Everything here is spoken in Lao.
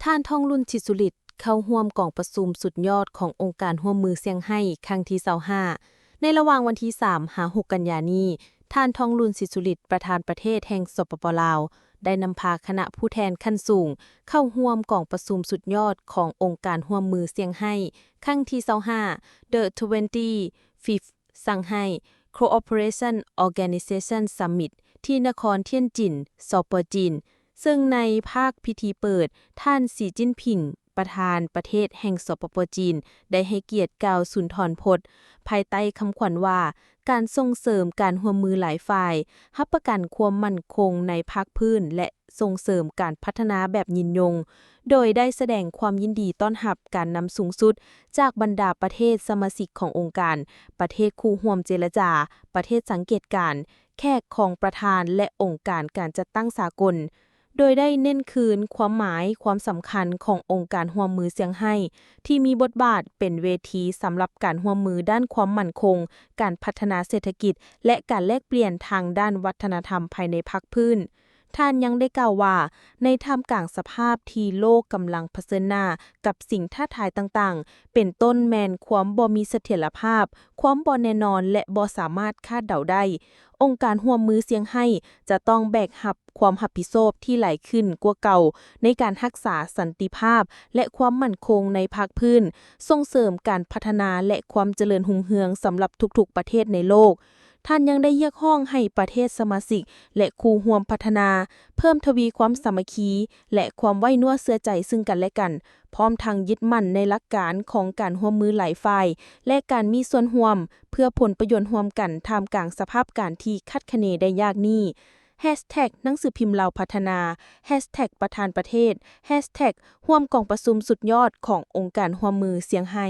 ທ່ານ ທອງລຸນ ສິດສຸລິດ ເຂົ້າຮ່ວມກອງປະຊຸມສຸດຍອດຂອງອົງການຮ່ວມມືຊຽງໄຮ້ ຄັ້ງທີຊາວຫ້າ ໃນລະຫວ່າງວັນທີສາມ ຫາ ຫົກ ກັນຍານີ້, ທ່ານ ທອງລຸນ ສິດສຸລິດ ປະທານປະເທດແຫ່ງ ສປປ ລາວ ໄດ້ນຳພາຄະນະຜູ້ແທນຂັ້ນສູງ ເຂົ້າຮ່ວມກອງປະຊຸມສຸດຍອດຂອງອົງການຮ່ວມມືຊຽງໄຮ້ ຄັ້ງທີຊາວຫ້າ The twenty-fifth Shanghai Cooperation Organization Summit ທີ່ນະຄອນທຽນຈິນ ສປ ຈີນ, ເຊິ່ງໃນພາກພິທີເປີດ, ທ່ານ ສີ ຈິ້ນຜິງ ປະທານປະເທດແຫ່ງ ສປປ ຈີນ ໄດ້ໃຫ້ກຽດກ່າວສຸນທອນພົດ ພາຍໃຕ້ຄຳຂວັນວ່າ ການສົ່ງເສີມການຮ່ວມມືຫຼາຍຝ່າຍ, ຮັບປະກັນຄວາມໝັ້ນຄົງໃນພາກພື້ນ ແລະ ສົ່ງເສີມການພັດທະນາແບບຍືນຍົງ, ໂດຍໄດ້ສະແດງຄວາມຍິນດີຕ້ອນຮັບການນຳສູງສຸດຈາກບັນດາປະເທດສະມາຊິກຂອງອົງການ, ປະເທດຄູ່ຮ່ວມເຈລະຈາ, ປະເທດສັງເກດການ, ແຂກຂອງປະທານ ແລະ ອົງການການຈັດຕັ້ງສາກົນ, ໂດຍໄດ້ເນັ້ນຄືນຄວາມໝາຍຄວາມສຳຄັນຂອງອົງການຮ່ວມມືຊຽງໄຮ້ ທີ່ມີບົດບາດເປັນເວທີສຳລັບການຮ່ວມມືດ້ານຄວາມໝັ້ນຄົງ, ການພັດທະນາເສດຖະກິດ ແລະ ການແລກປ່ຽນທາງດ້ານວັດທະນະທຳພາຍໃນພາກພື້ນ. ທ່ານຍັງໄດ້ກ່າວວ່າ, ໃນທ່າມກາງສະພາບທີ່ໂລກກຳລັງຜະເຊີນໜ້າກັບສິ່ງທ້າທາຍຕ່າງໆ, ເປັນຕົ້ນແມ່ນຄວາມບໍ່ມີສະຖຽນລະພາບ, ຄວາມບໍ່ແນ່ນອນ ແລະ ບໍ່ສາມາດຄາດເດົາໄດ້, ອົງການຮ່ວມມືຊຽງໄຮ້ຈະຕ້ອງແບກຮັບຄວາມຮັບຜິດຊອບທີ່ຫຼາຍຂຶ້ນກວ່າເກົ່າ ໃນການຮັກສາສັນຕິພາບ ແລະ ຄວາມໝັ້ນຄົງໃນພາກພື້ນ, ສົ່ງເສີມການພັດທະນາ ແລະ ຄວາມຈະເລີນຮຸ່ງເຮືອງສຳລັບທຸກໆປະເທດໃນໂລກ. ທ່ານຍັງໄດ້ຮຽກຮ້ອງໃຫ້ປະເທດສະມາຊິກ ແລະ ຄູ່ຮ່ວມພັດທະນາ ເພີ່ມທະວີຄວາມສາມັກຄີ ແລະ ຄວາມໄວ້ເນື້ອເຊື່ອໃຈຊຶ່ງກັນແລະກັນ, ພ້ອມທັງຍຶດໝັ້ນໃນຫຼັກການຂອງການຮ່ວມມືຫຼາຍຝ່າຍ ແລະ ການມີສ່ວນຮ່ວມເພື່ອຜົນປະໂຫຍດຮ່ວມກັນ ທ່າມກາງສະພາບການທີ່ຄາດຄະເນໄດ້ຍາກນີ້. ແຮັດແທັກໜັງສືພິມລາວພັດທະນາ, ແຮັດແທັກປະທານປະເທດ, ແຮັດແທັກຮ່ວມກອງປະຊຸມສຸດຍອດຂອງອົງການຮ່ວມມືຊຽງໄຮ້.